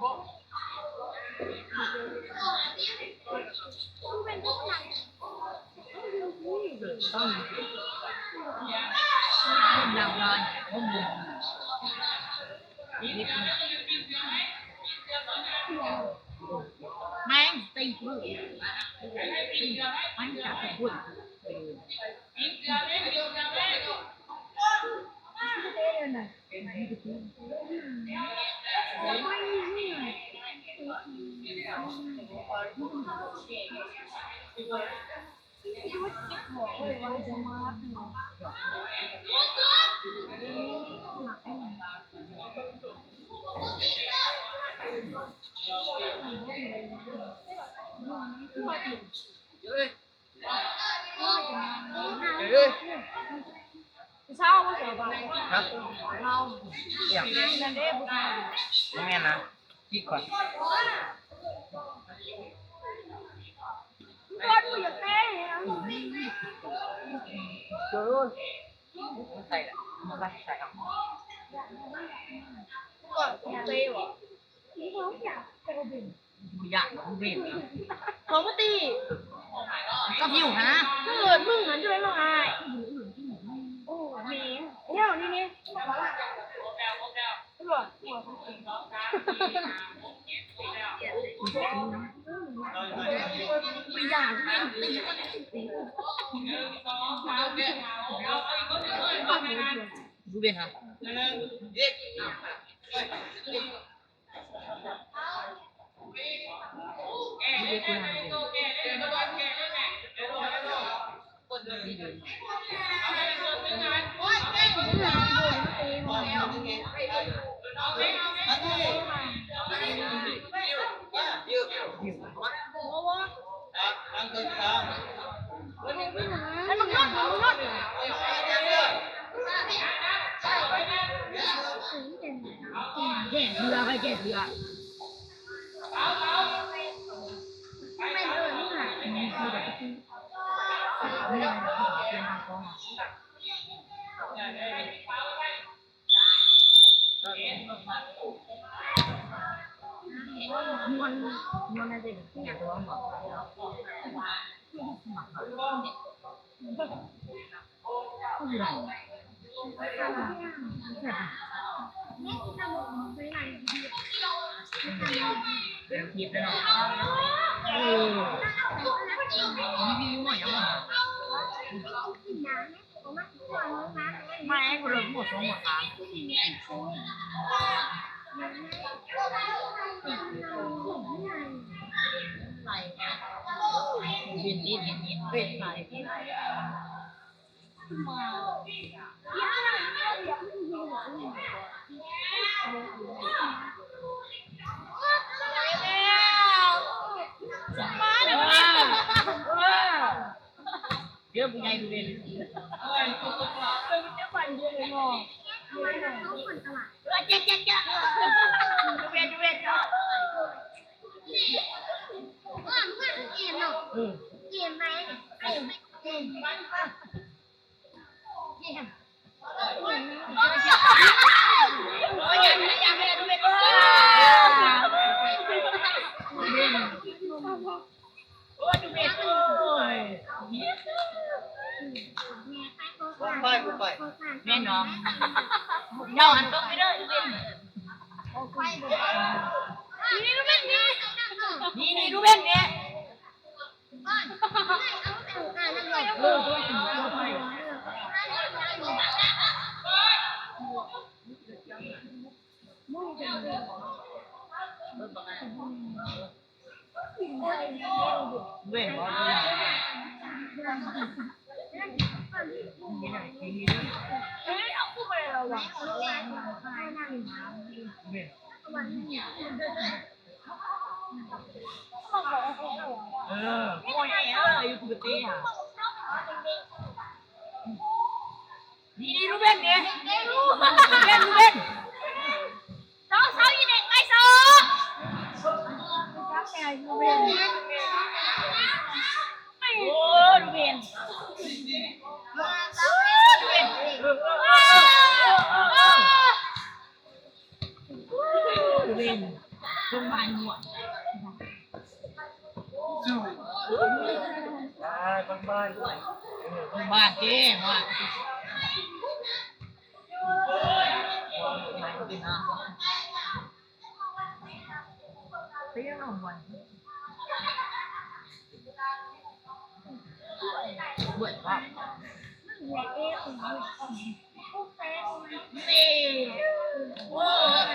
ຮະ? ອີ່ຫຍັງ? ບໍ່ແມ່ນນະ ອີກກ່ອນ. ບໍ່ຢາກ ບໍ່ເຫັນ ຂອງບໍ່ຕີ ກໍຫິວຫັ້ນນະ ເກີດມຶງຫັ້ນຈະໄດ້ຮ້ອງໄຫ້. ໂອ້ ແມ່ນ ແລ້ວນີ້ນີ້ ຕຳຫຼວດ ບໍ່ຢາກເຫັນຕີ ຮູ້ເດ້ຫະ. ແກ້ເບື່ອ ໃຜແກ້ເບື່ອ? ແມ່ນເນາະ ເຈົ້າຫັ້ນຕົກໄປເດີ ນີ້ ນີ້ ດູເບັນນີ້ ນີ້ ນີ້ ດູເບັນນີ້. ເອີ ໂອ້ຍ ເອີ ຢູ່ກູເບເຕ້ຫາ ນີ້ ນີ້ ລູເບນນີ້ ລູເບນ ລູເບນ ເຊົາ ເຊົາ ອີເດັກໄປ ເຊົາ ໂອ້ ລູເບນ ລູເບນ ລູເບນ. ໂຮງບານຫົວ ໂຮງບານເດ້ວ່າ ໄປເອົາບ່ອນ ເບິດພາບ ນີ້ ໂອ້ຍ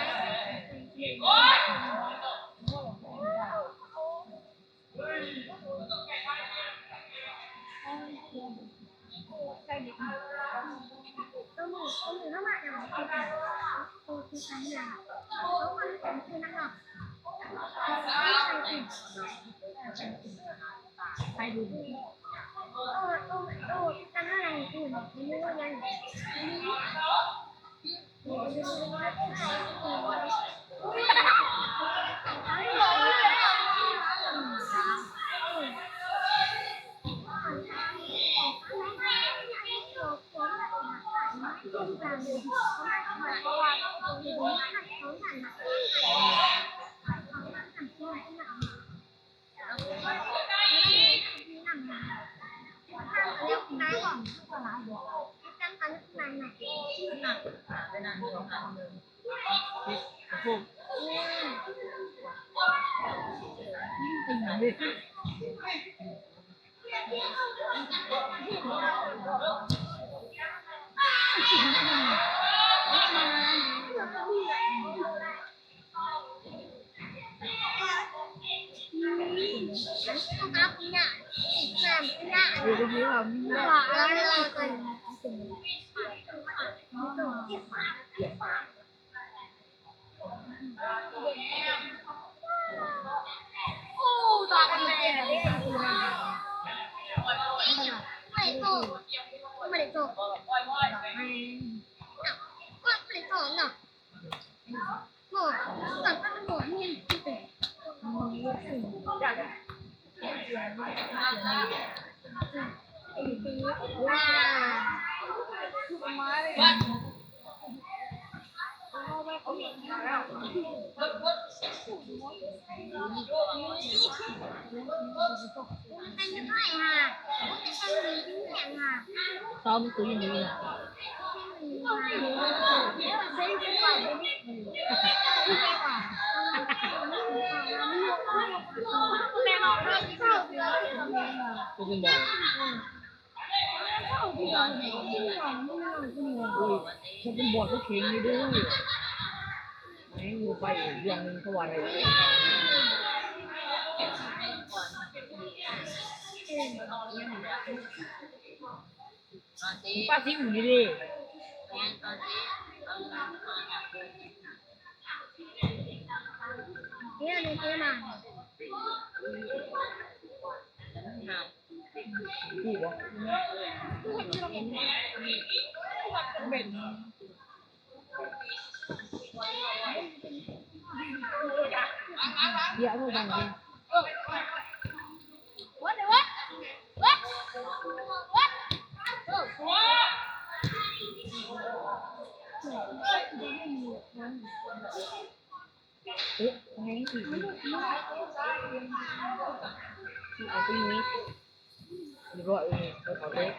ເປັນຫຍັງ? ເປັນບອດກໍເກັ່ງຢູ່ເດີ້ ແມ່ງຢູ່ໄປອີກເລື່ອງໜຶ່ງ ເຂົາວ່າໄດ້ ປາຊິວນີ້ເດ້ ເດ້ ເດ້ມາ. ເອີ ແຮງອີກ ເອົາຕົງນີ້ ຮຽບຮ້ອຍເລີຍ ເອົາເລີຍ.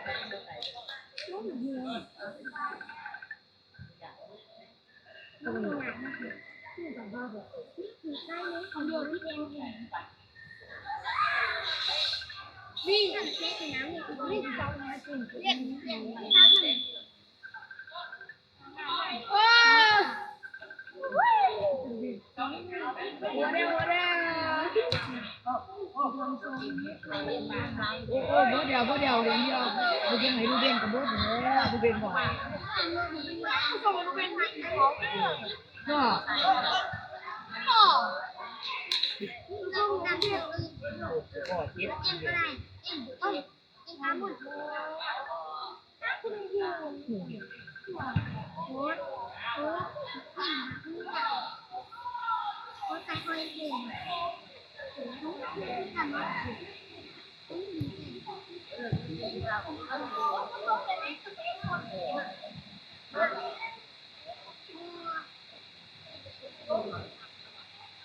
ໂອ້ ບໍ່ດຽວ ບໍ່ດຽວ ດຽວ ບໍ່ເປັນ ໃຫ້ລູກເບັນກໍບໍ່ ເອີ ລູກເບັນບໍ່ ເນາະ.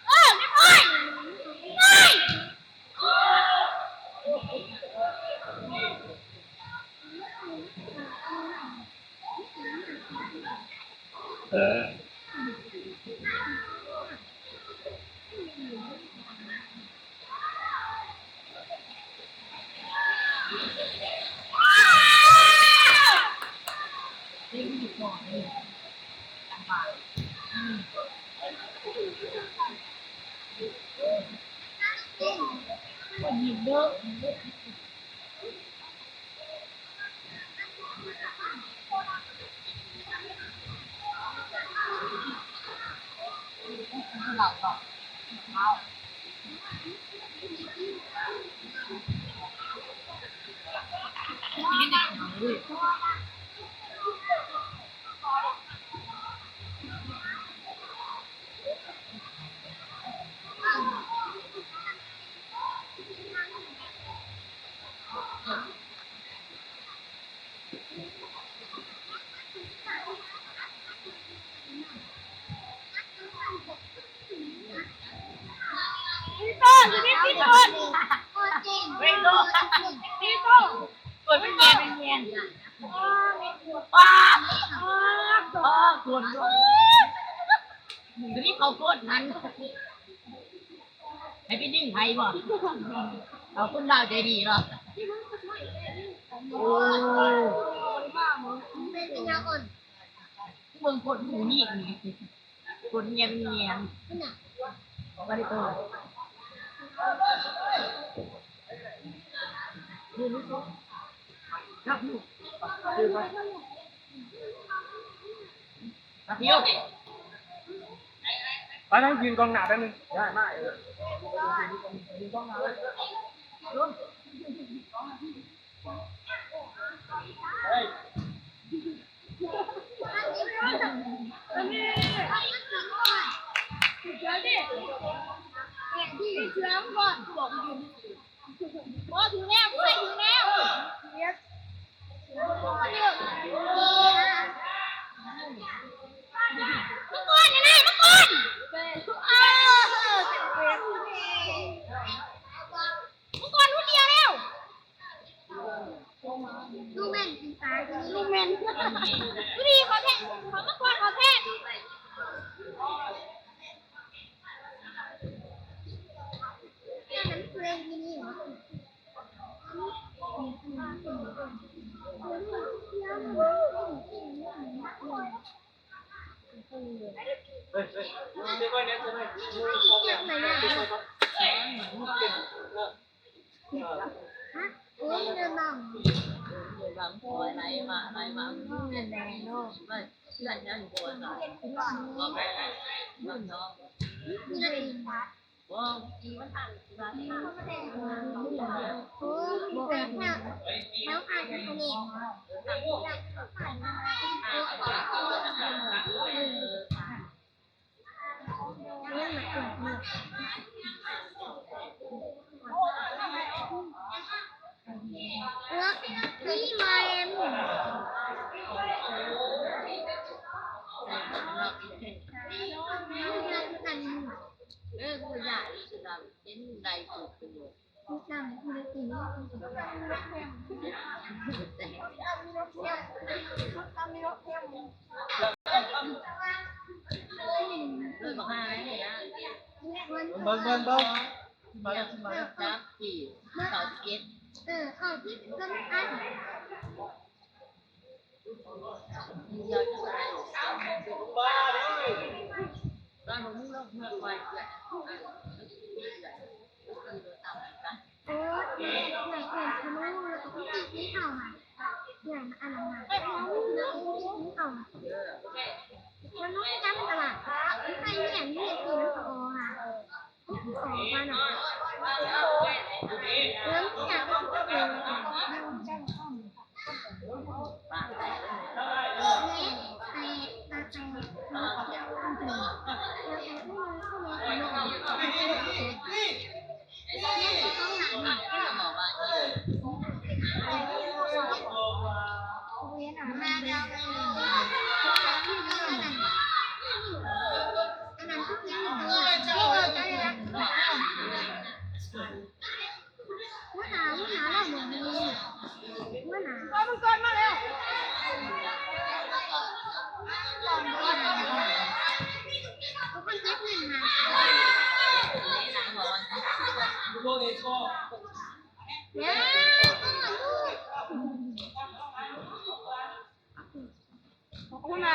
ເອີ พี่ต้น อยู่นี่พี่ต้น พี่ต้น พี่ต้น กดเป็นแมน เป็นแมน ป้า ป้า กด กด ตัวนี้เขากดนั้น ให้ไปดึงไผบ่ เอาคนลาวใจดีเนาะ โอ้ เป็นปัญญาอ่อน เบิ่งกดหมู่นี่ กดเงียบๆ บ่ได้กด ไปนั่งยืนกองหน้าแป๊บนึง ได้ มา ยืนกองหน้าไว้ มัງกรผู้เดียวแล้ว ลูกแม่นเป็นตาย ลูกแม่น ผู้ดีขอแทน ขอมังกรขอแทน เบิ่ง เบิ่ง เบิ่ง มา มา มา เออ เอา โอ้ย อยากเห็นธนู แล้วก็ต้องตีที่เขาอะ อย่างอันนั้นอะ แล้วก็ต้องตีที่เขาอะ มันต้องไปทำตลาด ไม่ใช่เนี่ย เนี่ย คือมันขออะ ขอมาหน่อย เริ่มจาก หัวหน้า หัวหน้าเราบ่มี หัวหน้า เอามังกรมาแล้ว ทุกคนเก็บเงินมา เดี๋ยว หัวหน้า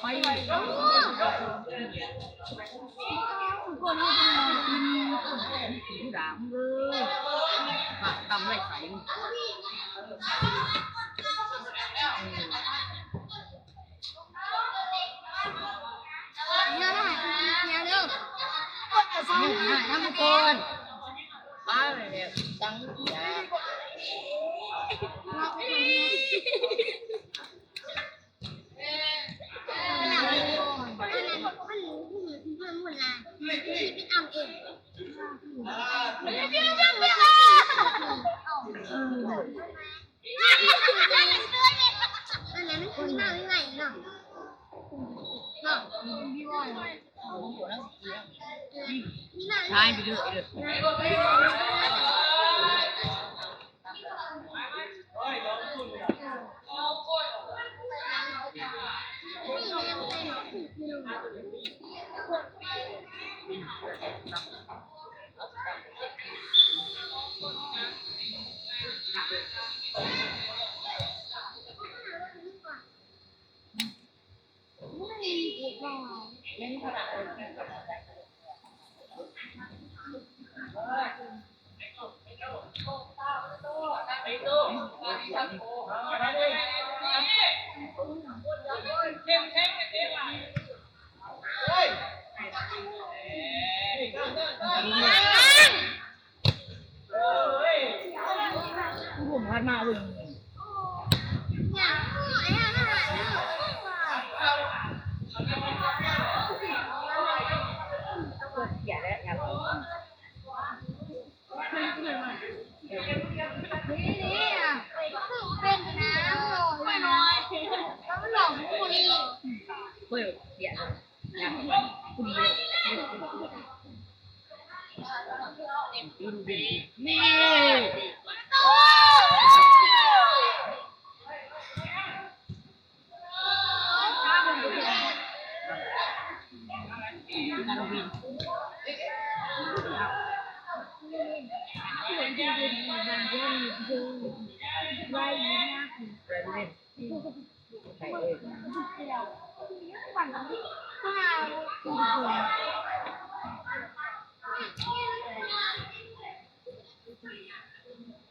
ໄປ ໂອ້ ໂອ້ ຄົນເຮົາເປັນໝໍກິນ ດາງເລີຍ ປາກຕຳໄວ້ໃສ ເຮົາຫາທຳກ່ອນ ປ້າແບບຕັງ ອັນນັ້ນມັນຄືມາໃໝ່ໆເນາະ ເນາະ ມີມາໃໝ່ໆ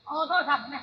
ໂອ້ ໂທລະສັບແມ່.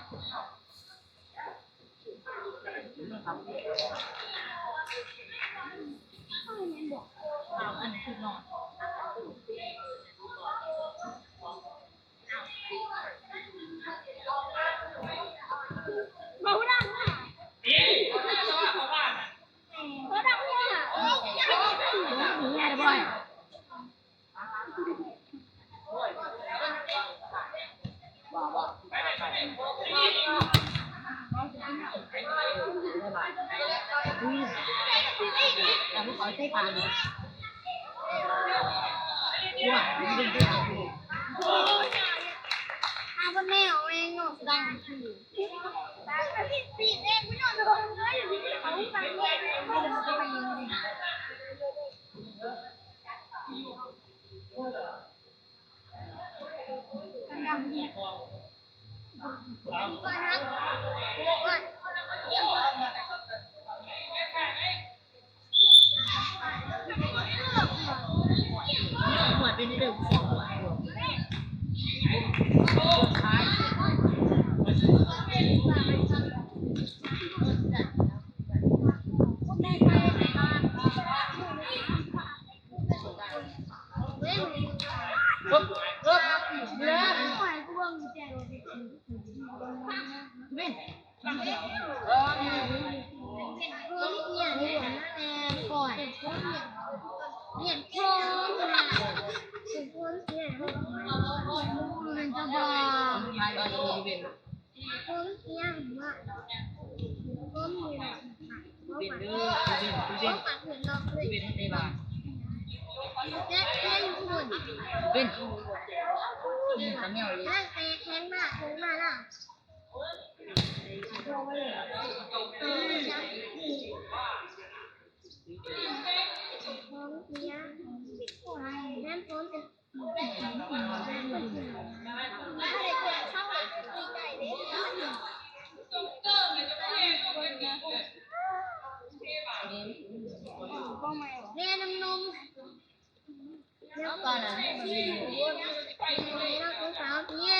ແລ້ວກໍລະ ເຮົາເປັນສາວເຢ້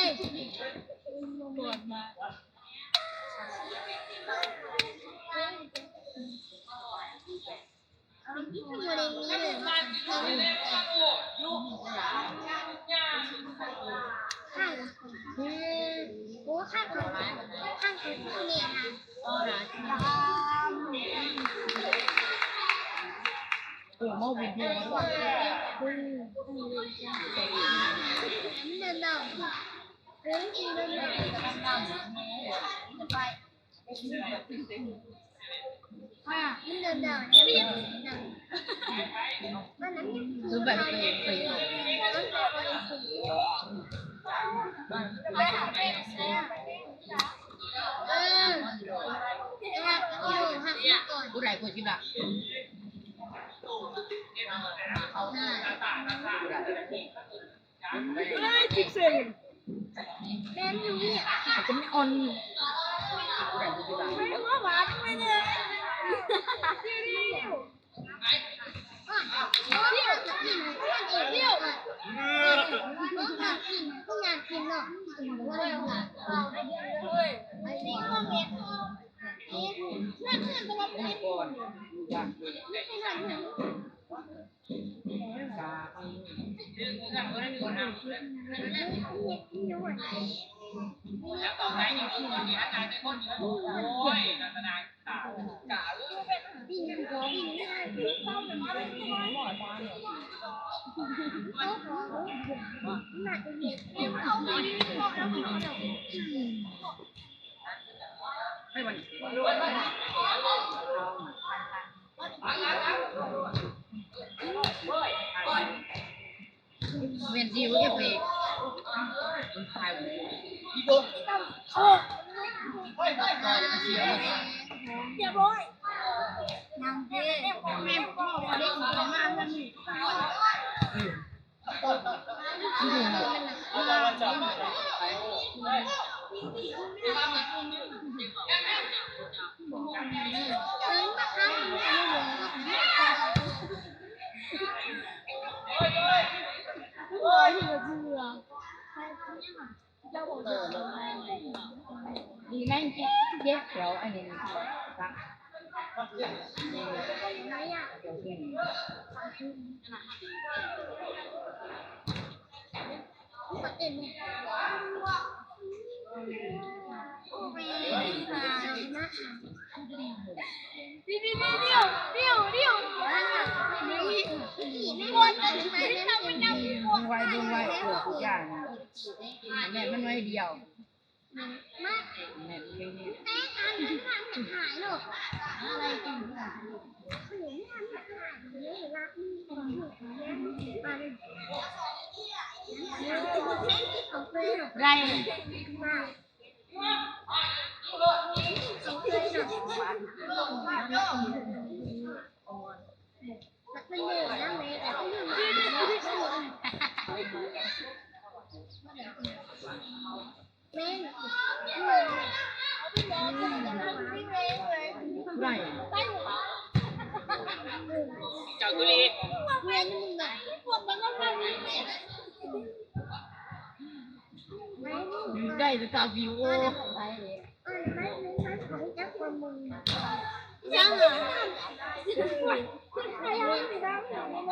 ໄດ້ແຕ່ກາວິໂອ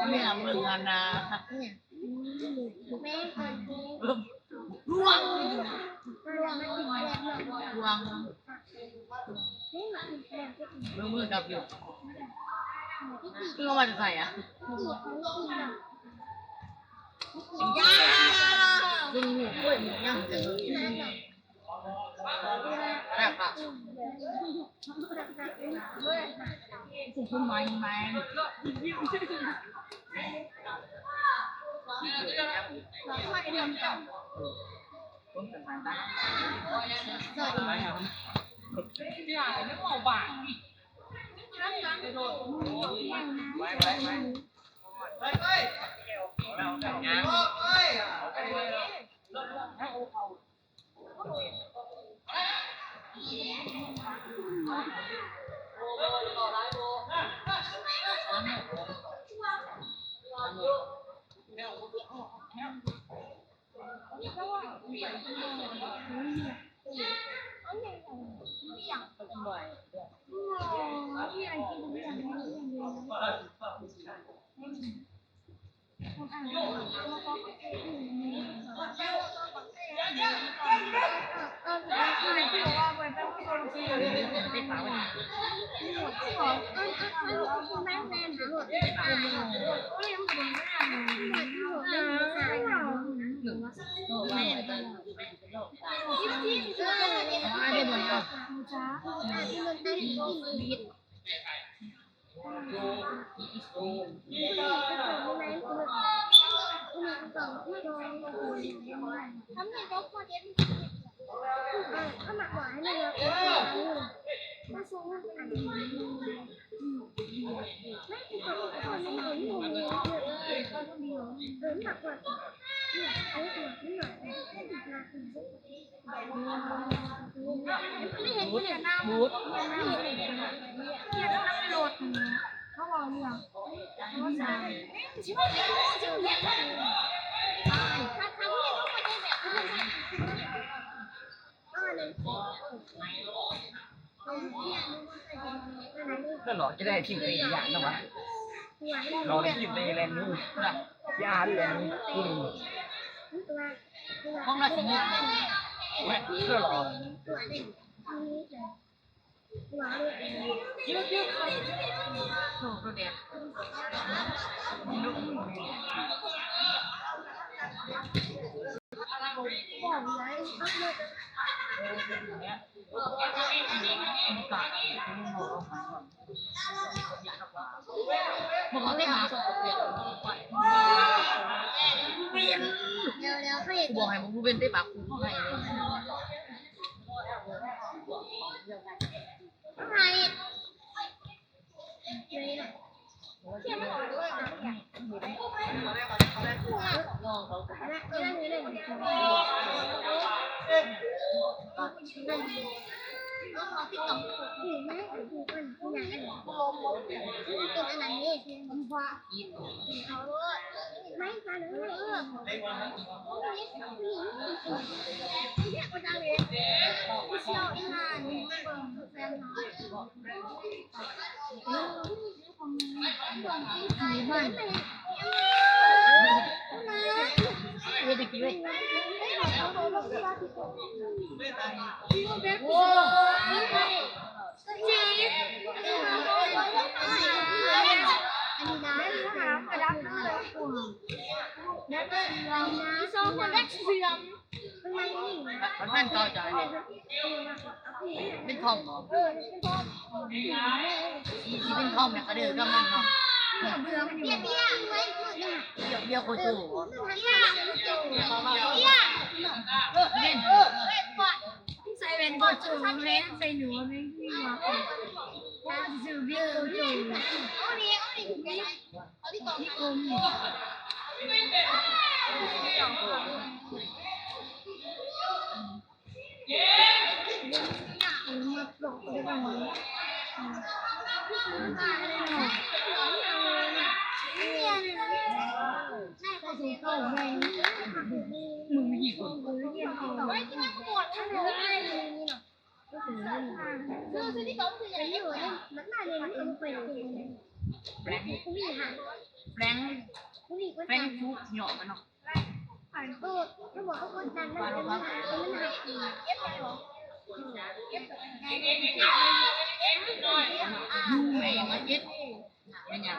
ແມ່ນຫຍັງນະ ລວງ ລວງ ເບິ່ງມືກັບຢູ່ ຄືເອົາມາແຕ່ໃສອະ? ເບິ່ງໝູກກ້ວຍໝູກຫຍັງ ແຊບຄັກ. ນັ້ນເນາະ ຈະໄດ້ທີມໄປຢ່າງນັ້ນວະ ເຮົາໄດ້ທີມໄປແລ່ນນີ້ ຢ່າແລ່ນນີ້ ອືມ ຂອງລາວຊິມີ ແມ່ນເນາະ ບອກໃຫ້ພວກເປັນເຕະປາກ ໃຫ້ ມັນເປັນເກົ່າຈາກອັນນີ້ ເປັນທອມບໍ? ເອີ ເປັນທອມ ສີ ສີເປັນທອມແລ້ວກະເດີກັບມັນເນາະ ເບຍໂຄໂຈບໍ? ເບນ ໃສ່ແວ່ນໂຄໂຈແລ້ວໃສ່ໜວດແມ່ງຄືວ່າ ວ່າຊິຊື້ເບຍໂຄໂຈ. ແຟງ ແຟງ ແຟງຟູກ ຫຍໍ້ມັນເນາະ ແມ່ນຫຍັງ?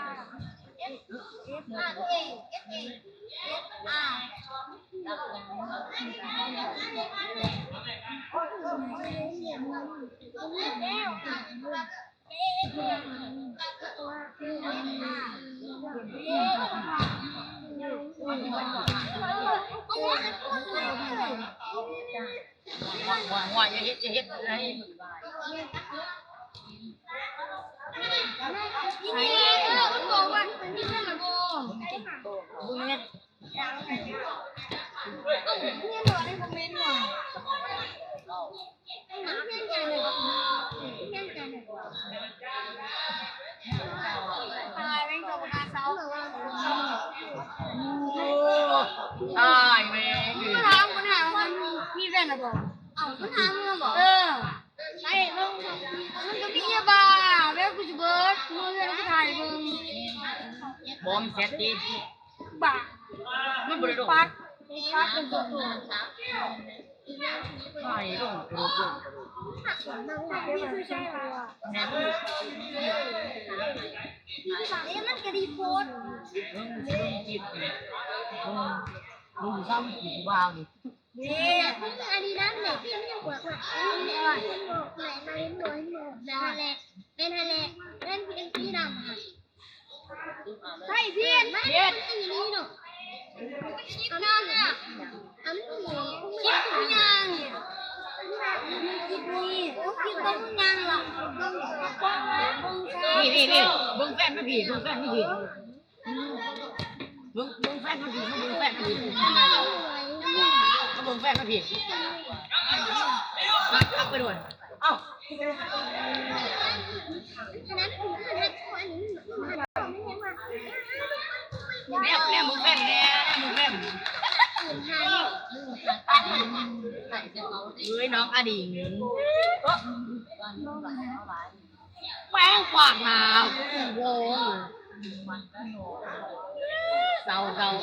ຕາຍແມ່ງ ຕາຍແມ່ງ. ເອົ້າ ມັນຫາເມືອບໍ? ເອີ ໃຊ້ລົງ ມັນກໍມີເຍອະບາ ແລ້ວກູຊິເບີດ ເມືອເຮືອນກູຖ່າຍເບິ່ງ ບໍ່ມີແຊດຕິ ບາ ມັນບໍ່ໄດ້ລົງ ປັດ ປັດເປັນຕົວ ຖ່າຍລົງ ມັນກະດີໂພດ ເບິ່ງ ເບິ່ງຄລິບນີ້ ເບິ່ງ ເບິ່ງຊ້ຳ ຜູ້ບ່າວນີ້ ນີ້ ອັນນີ້ນຳແຫຼະ ທີ່ມັນຍັງກວດວ່າ ເຫັນບໍ່ ເຫັນບໍ່ ເຫັນບໍ່ ເຫັນບໍ່ ນັ້ນແຫຼະ ແມ່ນຫັ້ນແຫຼະ ແມ່ນເປັນສີດຳຫັ້ນ ໃຊ່ ເພດ ເພດ ອີ່ຫຼີເນາະ ອັນນັ້ນນະ ອັນນີ້ ຄລິບຜູ້ຍ່າງ ຄລິບນີ້ ໂອ້ ຄລິບຜູ້ຍ່າງລະ ນີ້ ນີ້ ນີ້ ເບິ່ງແຟນມາພີ້ ເບິ່ງແຟນມາພີ້. ເບິ່ງ ເບິ່ງແຟນມັນພີ້ ມາເບິ່ງແຟນມັນພີ້ ມາເບິ່ງແຟນມັນພີ້ ມາ ເອົາໄປໂດນ ເອົ້າ ແນມ ແນມເບິ່ງແຟນ ແນມເບິ່ງແຟນ ເອີຍ ນ້ອງອະດິງ. ແມ່ງປາກໜາວ ໂອ້ໂຫ ເຊົາ ເຊົາ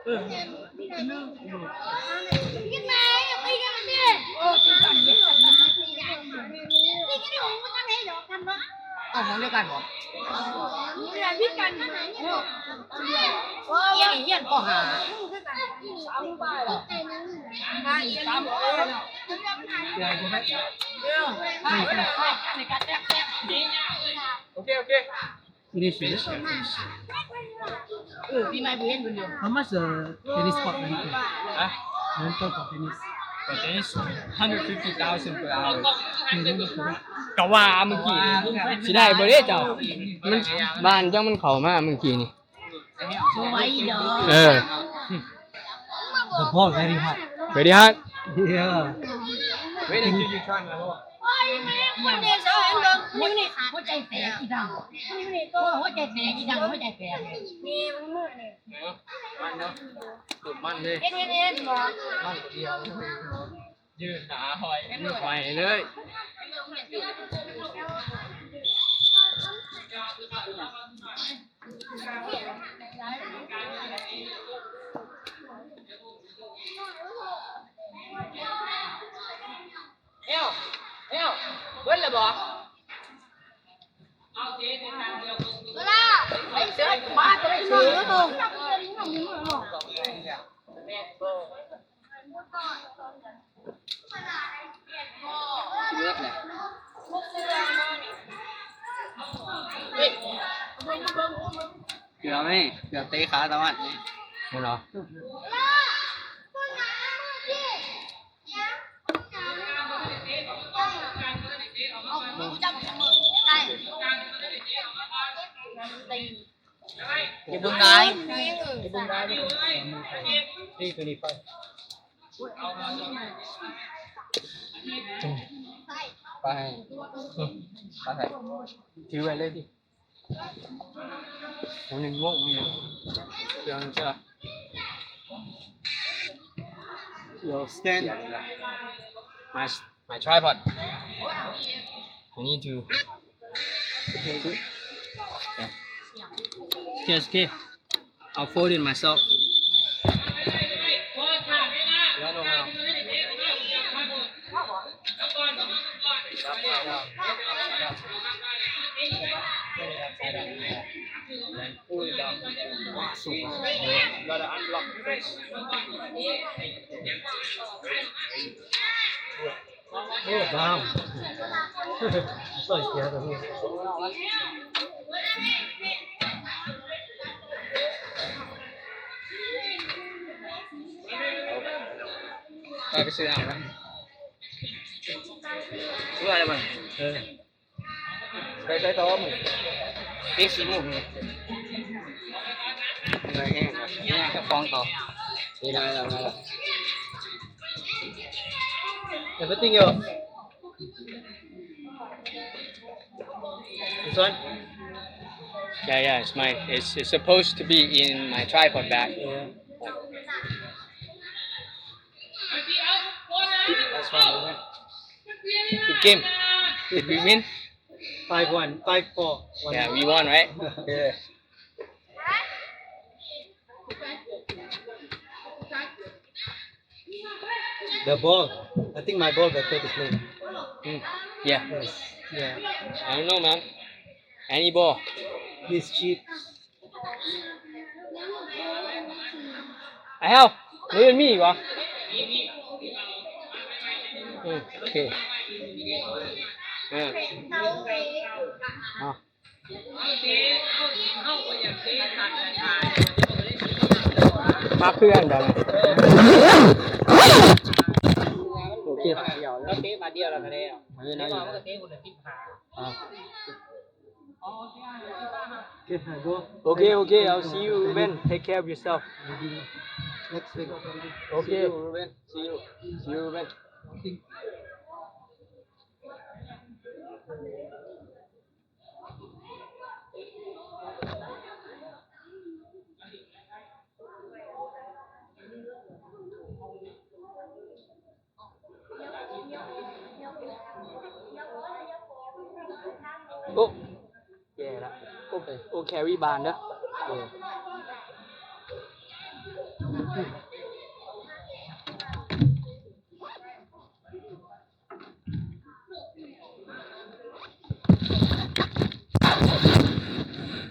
ເອີ ເອົາຫ້ອງດຽວກັນບໍ? ຮຽນ ຮຽນ ປ.ຫ້າ ໂອເຄ ໂອເຄ Finish. Finish. ເອີ ປີໃໝ່ບໍ່ເຫັນເພິ່ນຢູ່. How much the tennis court rental? ຮະ? Rental for tennis. For tennis, hundred fifty thousand per hour. ກະວ່າມື້ກີ້ນີ້ ຊິໄດ້ບໍ່ເດ້ເຈົ້າ? ມັນ ບ້ານເຈົ້າມັນເຂົ້າມາມື້ກີ້ນີ້. ບໍ່ໄຫວດອກ. ເອີ The ball very hard. Very hard? Yeah. Wait until you try my ball. ຫົວໃຈແຕກອີ່ດັງ ຫົວໃຈແຕກອີ່ດັງ ຫົວໃຈແຕກ. ມັນເນາະ ຕຸບມັນເດ້ ມັນດຽວ ຢືນໜ້າຫອຍ ຫອຍເລີຍ. ແອວ ແອວ ເບິດແລ້ວບໍ່? ເວລາ ໄປເສີດ ມາແຕ່ໄດ້ເສີດ. ເບິດແລ້ວ ເກືອບນີ້ ເກືອບເຕະຂາຕາວັນນີ້ ແມ່ນບໍ່? ຢ່າເບິ່ງຫຼາຍ ຢ່າເບິ່ງຫຼາຍ ໄປ ໄປໃສ ຖືໄວ້ເລີຍຕິ. ໂອ້ຍ ງົງຢູ່ ເລື່ອງເຊື່ອ Yo, stand. My, my tripod. I need to. Okay, okay. I'll fold it myself. Pull it down. Super. You gotta unblock the face. ໂອ້ ດາວ ໃສ່ເກຍຕົວນີ້ ໄປ ໄປຊື້ນ້ຳມາ ຊື້ອະໄລມາ ເອີ. ໄປໃສຕໍ່ມຶງ? ເຕະສີ່ໂມງນີ້ ເມື່ອຍແຮງ ເມື່ອຍກັບຂອງຕໍ່ ເອີ ໄດ້ແລ້ວ ໄດ້ແລ້ວ Everything else. This one? Yeah, yeah, it's mine. It's, it's supposed to be in my tripod bag. Yeah. Good game. Did we win? Five one, five four. Yeah, we won, right? Yeah. The ball. I think my ball better to play. Mm. Yeah. Yes. Yeah. I don't know, man. Any ball. This cheap. I have. Even me, ວະ? ອືມ ໂອເຄ ເອີ ເອົາ ມາເພື່ອນດອກ ໂອເຄ ແລ້ວເຕະບາດດຽວແລ້ວກໍໄດ້ ເອີ ນັ້ນ ເຕະບາດມັນກໍເຕະຄົນລະສິບຫ້າ ອ່າ Okay, I go. Okay, okay. I'll see you, Ruben. Take care of yourself. Maybe next week. Okay, Ruben. See you. See you, Ruben. Ô, yeah, that. Okay, okay, rebound, yeah. Yeah.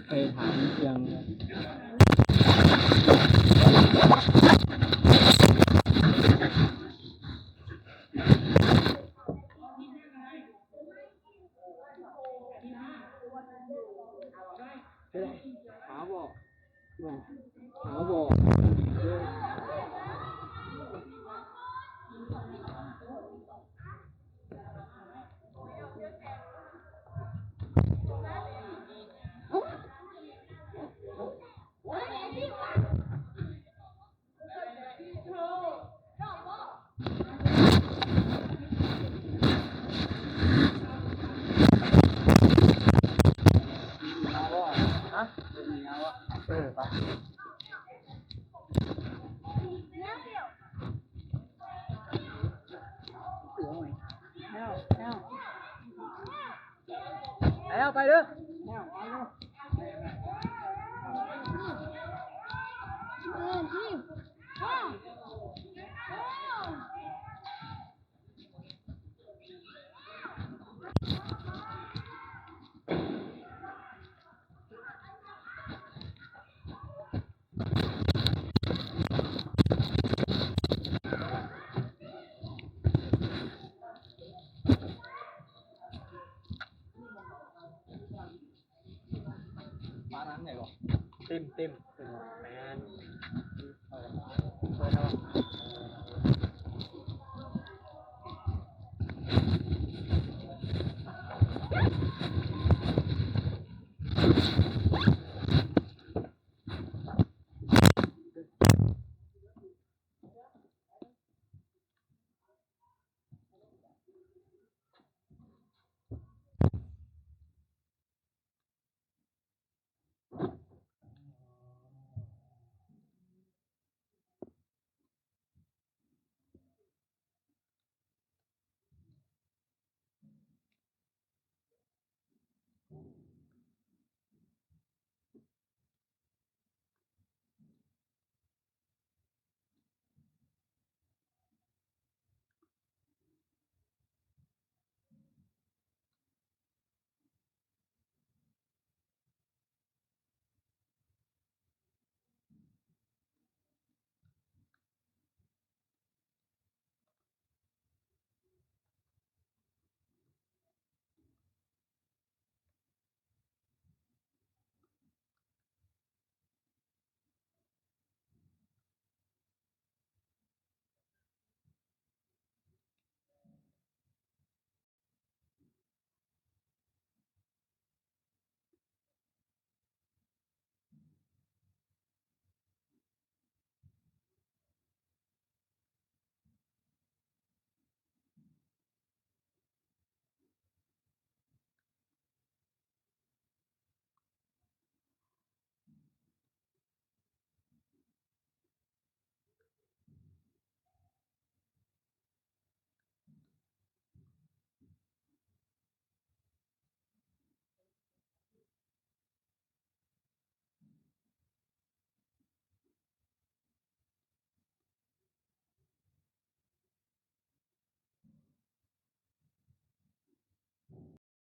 ໄປຖາມເລື່ອງ ເຮັດຫາບໍ່? ຫາບໍ່? ຮະ? ເອີ ໄປ ແລ້ວ ແລ້ວ ແລ້ວ ໄປເດີ ແລ້ວ ໄປເດີ ເອີ ທີມ ປານນັ້ນໄດ້ບໍ່? ເຕັມ ເຕັມ ແມ່ນ ເປີດແລ້ວ